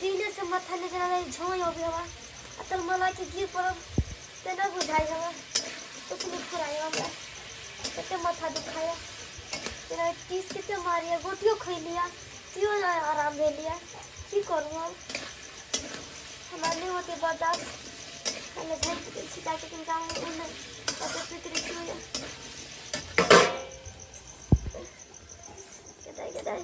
दिने से माथा ले जेना झोंइ अबै हवा आ तब मला के गिर पड़ब तेना बुझाइ हवा कुछ नहीं फुराइ हमरा कते माथा दुखाया जेना टीस कते मारिया गोटियो खैलिया तियो आराम भेलिया की करू हम हमरा नहि होते बर्दाश्त कने झाँपि दै छी ताकि कनिका ओन्ने ओते सुति रहै छी गदाइ गदाइ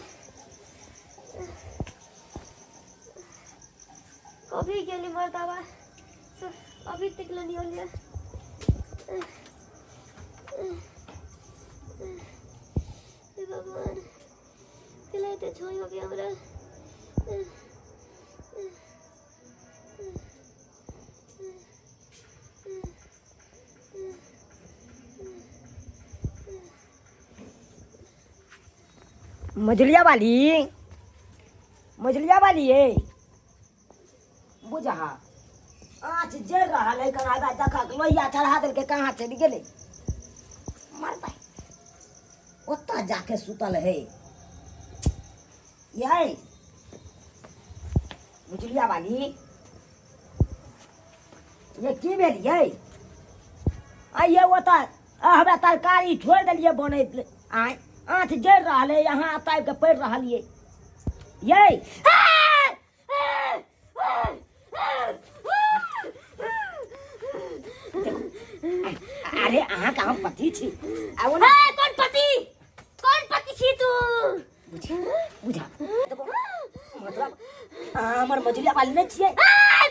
अभी गेली मर्दाबा अभी तक नहीं होलिया हे भगवान केला एते झोई हो गया हमरा। मझलिया वाली, मझलिया वाली ये बुझा आँच जर रहल है कना आगा देखा लोहिया चढ़ा देलकै कहाँ चलि गेलै मरबै ओतऽ जाके सुतल है यै मझलिया वाली ये की भेल यै आइये ओतऽ हमरा तरकारी छोड़ि देलियै बनैत आँय आँच जरि रहल है अहाँ एतऽ आबि कऽ पड़ि रहलियै यै अरे अहाँके हम पति छी आ ओ ए, कौन पति कौन पति छी तू बुझा बुझा मतलब अहाँ हमर मझुलिया वाली नहि छियै ए,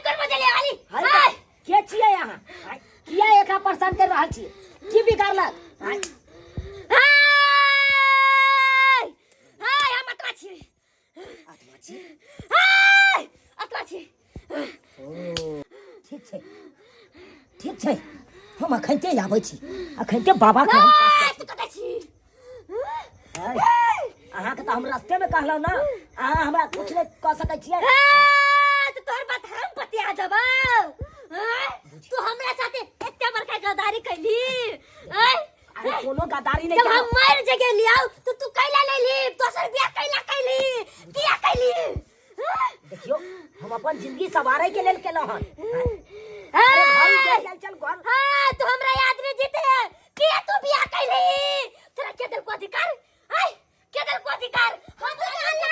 कौन मजलिया वाली हाय तऽ के छियै अहाँ हाय, किया एकरा परेशान कर रहल छियै की बिगाड़लक हाय हाय हाय हम अतवा छी आत्मा छी हाय अतवा छी ओ ठीक छै ठीक छै हम अखनते आबै छी अखनते बाबा के हम पास हाय तू कतऽ छी जाइ। अहाँके तऽ हम रास्तेमे कहलहुँ ने अहाँ हमरा किछु नहि कऽ सकै छियै ए, तो तोहर बात हम पतिया जब तू हमरा साथे एते बड़का गद्दारी कैली आय अरे कोनो गद्दारी नहीं जब हम मर जगह लियाओ तो तू कैला ले ली दोसर बियाह कैला कैली किया कैली देखियो हम अपन जिंदगी सवारे के लेल केलहुँ हन अरे घर उजड़ गेल चल घर हाँ तू हमरा याद नहीं जीते किया तू बियाह कैली तोरा के दिल को अधिकार आय के दिल को अधिकार हम तो जान के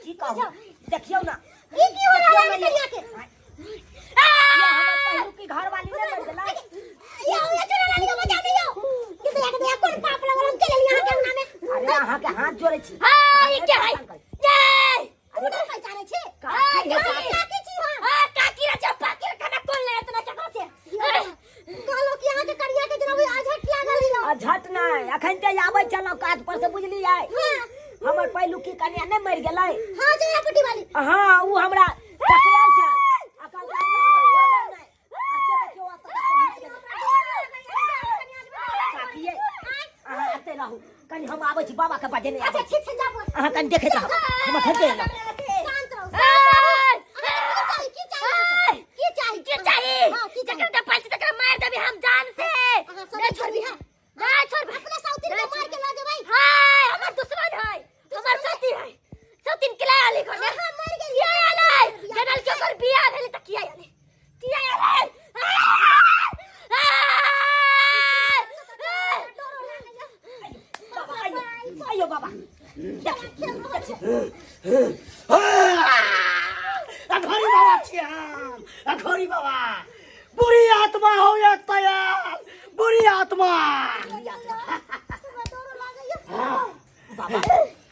की कहू देखियो ना ई की हो रहा है कन्या के ये हमर पहिलुकी घर वाली नहीं बन गेलै या या चुनालाल के बचा दियो के दया के दया कोन पाप लगल हम चलल यहाँ के अंगना में अरे अहाँ के हाथ जोड़े छी हां ये क्या है ये अरे तू पहचाने छी काकी है, काकी। काकी छी हां हां काकी रे चप्पा के खाना कोन ले इतना चकरा से कहलो कि अहाँ के करिया के जरा आझट लागल हियो अझट नहि अखन ते आबै छलहुँ काज पर से बुझलियै हमर पहिलुकी कन्या नहि मरि गेलै हां जया पट्टी वाली हाँ ओ हमरा टकरायल छल आ कहलकै हम ककरो छोड़बै नहि आ से देखियौ एतऽ तक पहुँच गेलै काकी यै अहाँ एतै रहू कनि हम आबै छी बाबा के बजेने अच्छा आबै छी ठीक छै जाबो अहाँ कनि देखैत रहब हम एखन एलहुँ शांत रहू शांत रहू की चाही की चाही की चाही हां की चाही जकरा पाइ छै तकरा मार देबी हम जान से नहीं छोड़बी हां नहीं छोड़बी अपने साउथिन के मार के ला देबै हाय हमर दुश्मन है हमर साथी है साउथिन के ला आली घर में हां मर गेल किया आले जनल के ओकर बियाह भेलै त किया आले किया आले बाबा आइयो आइयो बाबा देखियौ देखियौ अघोरी बाबा छियै हम अघोरी बाबा बुरी आत्मा हो या तैयार बुरी आत्मा बाबा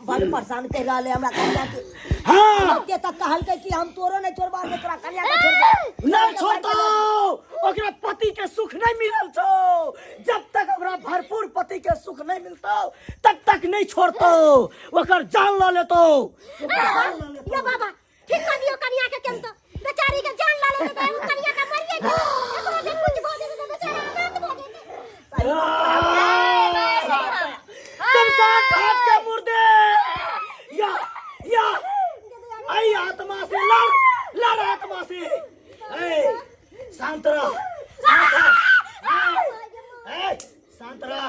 बड़ परेशान कर रहल है हमरा कन्या के हाँ एते तक कहलकै कि हम तोरो नहीं छोड़बा नहि तोरा कन्या के छोड़बा नहीं छोड़तो ओकरा पति के सुख नहीं मिलल छौ जब तक ओकरा भरपूर पति के सुख नहीं मिलतो तब तक नहीं छोड़तो ओकर जान ल लेतो यो बाबा ठीक कर दियो कनिया के केन तो बेचारी के जान ला लेते तो कनिया के मरिए गेल एकरो जे कुछ भ जेते तो बेचारा अनाथ भ जेते शमशान घाट के मुर्दे या या आई आत्मा से लड़ लड़ आत्मा से ए शांत रह शांत रह ए शांत रह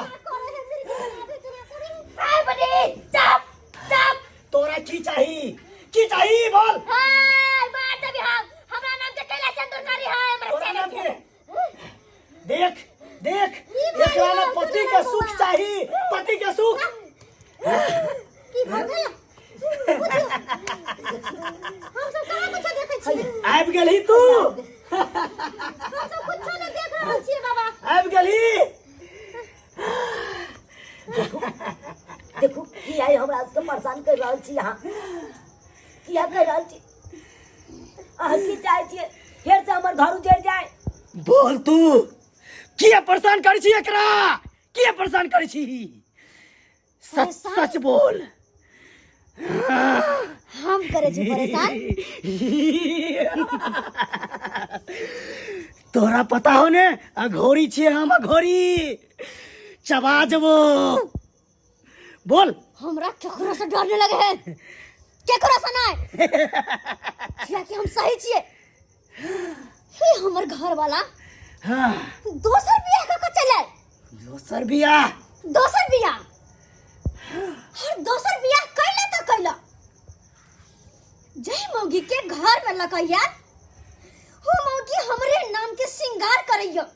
आय बड़ी चुप चुप तोरा की चाही की चाही की बोल हाय मार देबी हम हमरा नाम के कैला सिंदूर करी है हमरा तोरा से नाम के देख देख की भऽ एकरा ना गेलौ पति तोरा के सुख बौआ? चाही पति के सुख की भऽ गेल हम सब कहाँ कुछो देखै छियै आबि गेलही तू हम सब कुछो नहि देख रहल छियै बाबा आबि गेलही देखू की आइ हमरा सबके परेशान कर रहल छी अहाँ किया कर रहल छी अहाँ की चाहै छियै फेर से हमर घर उजड़ जाय बोल तू किया परेशान करै छी एकरा किया परेशान करै छी सच सच बोल हम करे छी परेशान तोरा पता हो ने अघोरी छियै हम अघोरी चबा जबो बोल हमरा केकरो से डर नहीं लगे है केकरो से नहीं कियाकि हम सही छियै हे हमर घर वाला हाँ दोसर बियाह कऽ के चल आयल दोसर बियाह दोसर बियाह और दोसर बियाह कैला तऽ कैला जय मौगी के घर में लकैया हो मौगी हमरे नाम के श्रृंगार करैया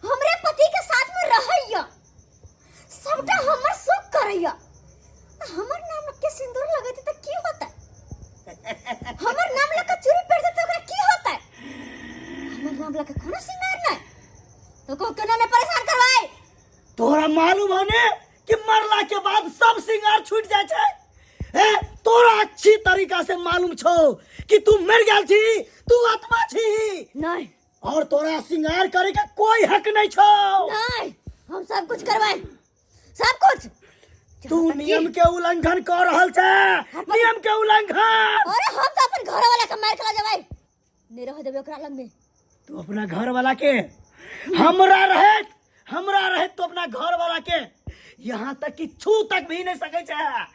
हमरे पति के साथ में रहैया सबटा हमर सुख करैया हमर नाम के सिंदूर लगैते त की होता हमर नाम लके चूड़ी पहिरते त ओकरा की होता हमर नाम लके कोनो श्रृंगार नहीं तो को केना ने परेशान करवाए तोरा मालूम हो ने कि मरला के बाद सब श्रृंगार छूट जाय छै ए तोरा अच्छी तरीका से मालूम छौ कि तू मर गेल छी तू आत्मा छी नहीं और तोरा श्रृंगार करे के कोई हक नहीं छौ नहीं हम सब कुछ करवाए सब कुछ तू नियम के उल्लंघन कर रहल छे नियम के उल्लंघन अरे हम तो अपन घर वाला के मार के ला जबाई नहीं रह देबे ओकरा लग में तू अपना घर वाला के हमरा रहे हमरा रहे तो अपना घर वाला के यहाँ तक कि छू तक भी नहीं सके छे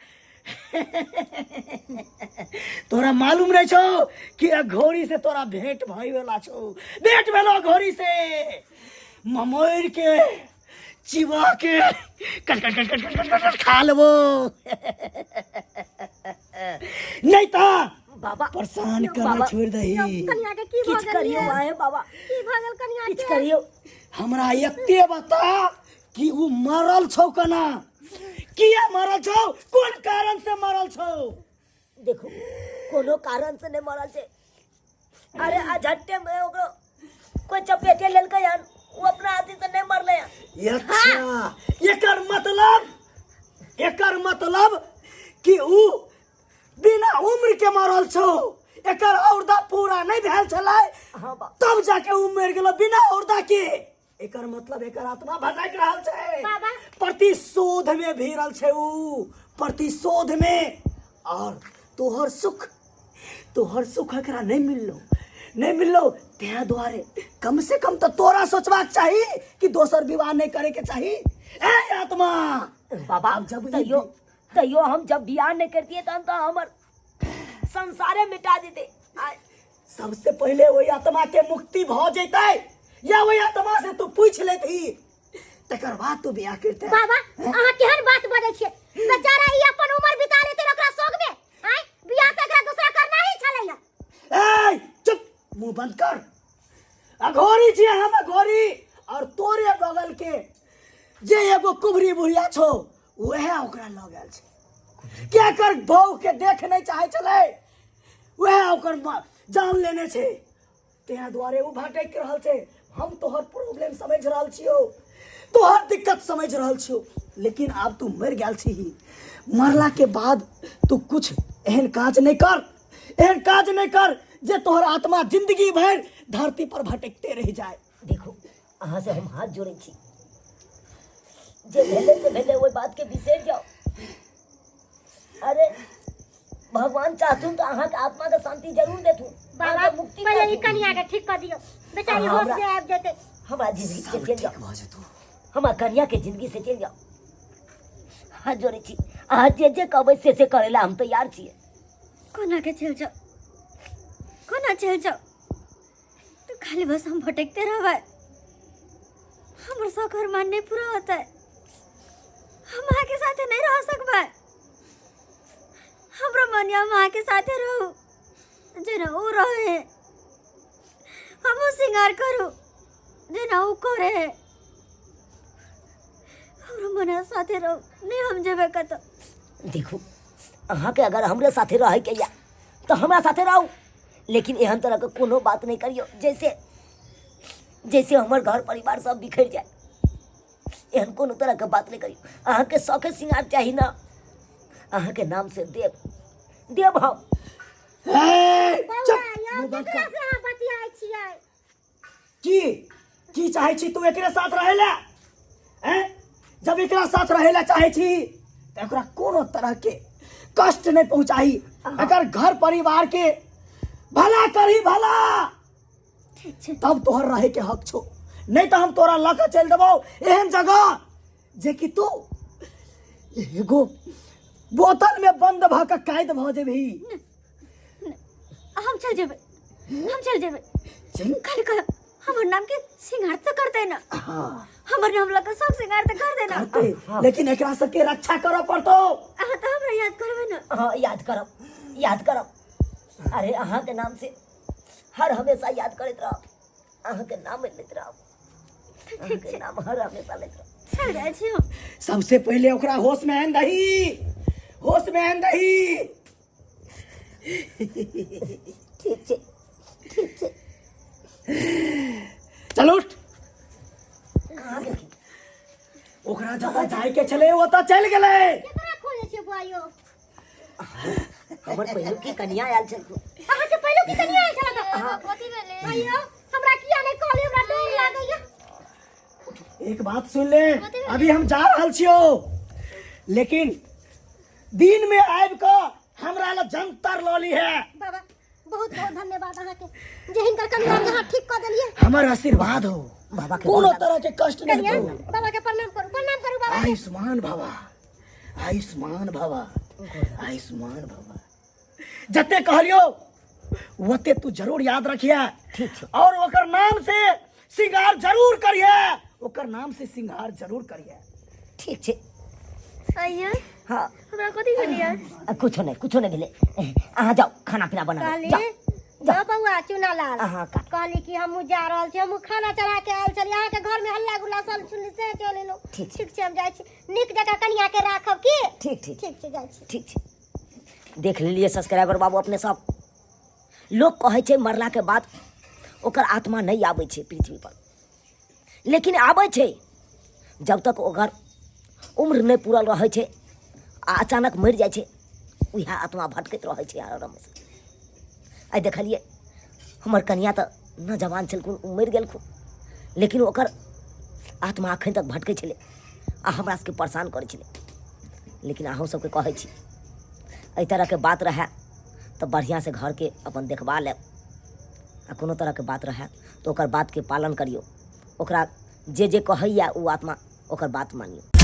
तोरा मालूम नहीं छो कि अघोरी से तोरा भेंट भई वाला छो भेंट भेलो अघोरी से ममोर के चिबा के कट कट कट कट कट कट कट खा लेबो नहीं ता बाबा परेशान करना बाबा, छोड़ दही कनिया के की भऽ किछु गेल करियौ आहे बाबा की भऽ गेल कनिया किछु के करियौ हमरा एते बता कि उ मरल छौ केना किया मरल छौ कोन कारण से मरल छौ देखू कोनो कारण से नहि मरल छै अरे अझट्टे में ओकरो कोई चपेटे लेलकै हन ओ अपना हाथी से नहि मरलै हन अच्छा एकर मतलब कि उ बिना उम्र के मरल छौ एकर औरदा पूरा नहीं भेल छलै हाँ बा तब जाके उ मरि गेलो बिना औरदा के एकर मतलब एकर आत्मा भटक रहल छै बाबा। प्रतिशोध में भिड़ल छै उ प्रतिशोध में और तोहर सुख तोहर सुख एकरा नहीं मिललो नहीं मिललो तेरा दुआरे कम से कम तो तोरा सोचबाक चाही कि दोसर विवाह नहीं करे के चाही ए आत्मा बाबा अब जब ई- तैयो तैयो हम जब बियाह नहीं करतिए तहन तो हमर संसारे मिटा देते आ- सबसे पहले वही आत्मा के मुक्ति भ जैतै या वही आत्मा से तू पूछ लेती तकर बाद तू बियाह करते बाबा अहाँ केहन बात बजै छियै बेचारा ई अपन उम्र बिता लेतै ओकरा शोक में आय बियाह तऽ एकरा दूसरा करना ही छलैया ए चुप मुंह बंद कर अघोरी छियै हम अघोरी और तोरे बगल के जे एगो कुबरी बुढ़िया छौ वएह ओकरा लऽ गेल छै क्या कर बहू के देख नहीं चाहे छलै वएह ओकर जान लेने छै तें दुआरे ओ भटकि रहल छै हम तोहर प्रॉब्लम समझि रहल छियौ तोहर दिक्कत समझि रहल छियौ लेकिन आब तू मरि गेल छीही मरला के बाद तू कुछ एहन काज नहि कर एहन काज नहि कर जे तोहर आत्मा जिंदगी भरि धरती पर भटकते रहि जाए देखू अहाँ से हम हाथ जोड़ै छी जे भेलै से भेलै ओहि बातके बिसरि जाउ अरे भगवान चाहथुन तऽ अहाँके आत्माके शांति जरूर देथुन बाबा अहाँके मुक्ति पहिले ई करथुन। कनिया के ठीक कऽ दियौ बेचारी हाँ, होश हमरा- में आबि जेतै हमरा जिंदगी से सब चलि जाउ ठीक भऽ जेतौ हमरा कनिया के जिंदगी से चलि जाउ हाथ जोड़ै छी अहाँ जे जे कहबै से से करै लए हम तैयार छियै कोना के चलि जाउ कोना चलि जाउ तो खाली बस हम भटकते रहबै हमर शौक अरमान नहीं पूरा होतै हम अहाँके साथे नहीं रह सकबै हमरा मन या हम अहाँके साथे रहू जेना ओ रहे हमहूँ श्रृंगार करू जेना ओ करे है। हमरा मन है साथे रहू, नहीं हम जेबै कतौ। देखू, अहाँके अगर हमरे साथे रहैके या तऽ हमरा साथे रहू, लेकिन एहन तरहके कोनो बात नहि करियौ जैसे जैसे हमर घर परिवार सब बिखरि जाए। एहन कोनो तरहके बात नहि करियौ। अहाँके शौखे श्रृंगार चाही ने, अहाँके नाम से देब देब हम। ए, चुप, बौआ, यौ, मुँह बंद केकरा कर। से अहाँ बतियाइ छियै? की की चाहै छी तू एकरे साथ रहै ला? हैं? जब एकरा साथ रहै ला चाहै छी तऽ एकरा कोनो तरह के कष्ट नहि पहुंचाही, एकर घर परिवार के भला करही भला, ठीक छै। तब तोहर रहे के हक छौ। नहीं तो हम तोरा लऽ के चलि देबौ एहन जगह जे कि तू एगो बोतल में बंद भऽ के कैद भऽ जेबही। हम चल जेबै, हम चल जेबै। चल। खाली कर हमर नाम के सिंगार तो करते ना। हाँ। हमर नाम लगा सब सिंगार तो कर देना। करते, लेकिन एकरा सबके रक्षा करऽ पड़तौ। अहाँ तो हमरा याद करबै ना। हाँ, याद करब, याद करब। अरे अहाँके नाम से हर हमेशा याद करैत रहब, अहाँके नाम लेत रहब, अहाँके नाम हर हमेशा लेत रहब। चल जाइ छी हम। सबसे पहले ओकरा होश में आन दही, होश में आन दही। ठीक छै, ठीक छै। चल उठ। कहाँ गेलखिन? ओकरा जतऽ जाय के छलै ओतऽ चलि गेलै। केकरा खोजै छियै बुआ यौ? हमर पहिलुकी कनिया आयल छलखुन। अहाँके पहिलुकी कनिया आयल छल? कथी भेलै अय्यो? हमरा किया नहि कहली? हमरा डर लागैया। एक बात सुन ले, अभी हम जा रहल छियौ, लेकिन दिन में आबि कऽ हमरा लग जंतर लऽ ली है। बाबा, बहुत बहुत धन्यवाद अहाँके जे हिनकर कनिया के अहाँ ठीक कऽ देलियै। हमर आशीर्वाद हो। बाबा के कोनो गोर तरह के कष्ट नहीं कनिया, हो। बाबा के प्रणाम करू, प्रणाम करू बाबा के। आयुष्मान भवा, आयुष्मान भवा, आयुष्मान भवा। जते कहलियो ओते तू जरूर याद रखिए। ठीक छै। और ओकर नाम से श्रृंगार जरूर करिए, ओकर नाम से श्रृंगार जरूर करिए। ठीक छै। अइया। हाँ। हमरा कथी भेलियै? कुछो नहीं, कुछो नहीं भेलै। अहाँ जाओ, खाना पीना बनाबू। कहली जाओ, जाओ। बौआ चुना लाल, अहाँ का कहली कि हमहूँ जा रहल छी, हमहूँ खाना चढ़ा के आयल छली, अहाँके घर में हल्ला गुल्ला सब सुनली से चलि एलहुँ। ठीक छै। ठीक छै, हम जाइ छी, नीक जकाँ कनिया के राखब की? ठीक ठीक। ठीक छै, जाइ छी। ठीक छै। देख लेलियै सब्सक्राइबर बाबू अपने सब, लोक कहै छै मरलाके बाद ओकर आत्मा नहि आबै छै पृथ्वी पर, लेकिन आबै छै जब तक ओकर उम्र नहि पूरल रहै छै आ अचानक मरि जाइ छै, उएह आत्मा भटकैत रहै छै हर हमेशा। आइ देखलियै हमर कनिया तऽ नौजवान छलखुन, ओ मरि गेलखुन, लेकिन ओकर आत्मा एखन तक भटकै छलै आ हमरा सबके परेशान करै छलै। लेकिन अहूँ सबके कहै छी, एहि तरहके बात रहए तऽ बढ़िआँसँ घरके अपन देखबा लेब, आ कोनो तरहके बात रहए तऽ ओकर बातके पालन करियौ, ओकरा जे जे कहैए ओ आत्मा ओकर बात मानियौ।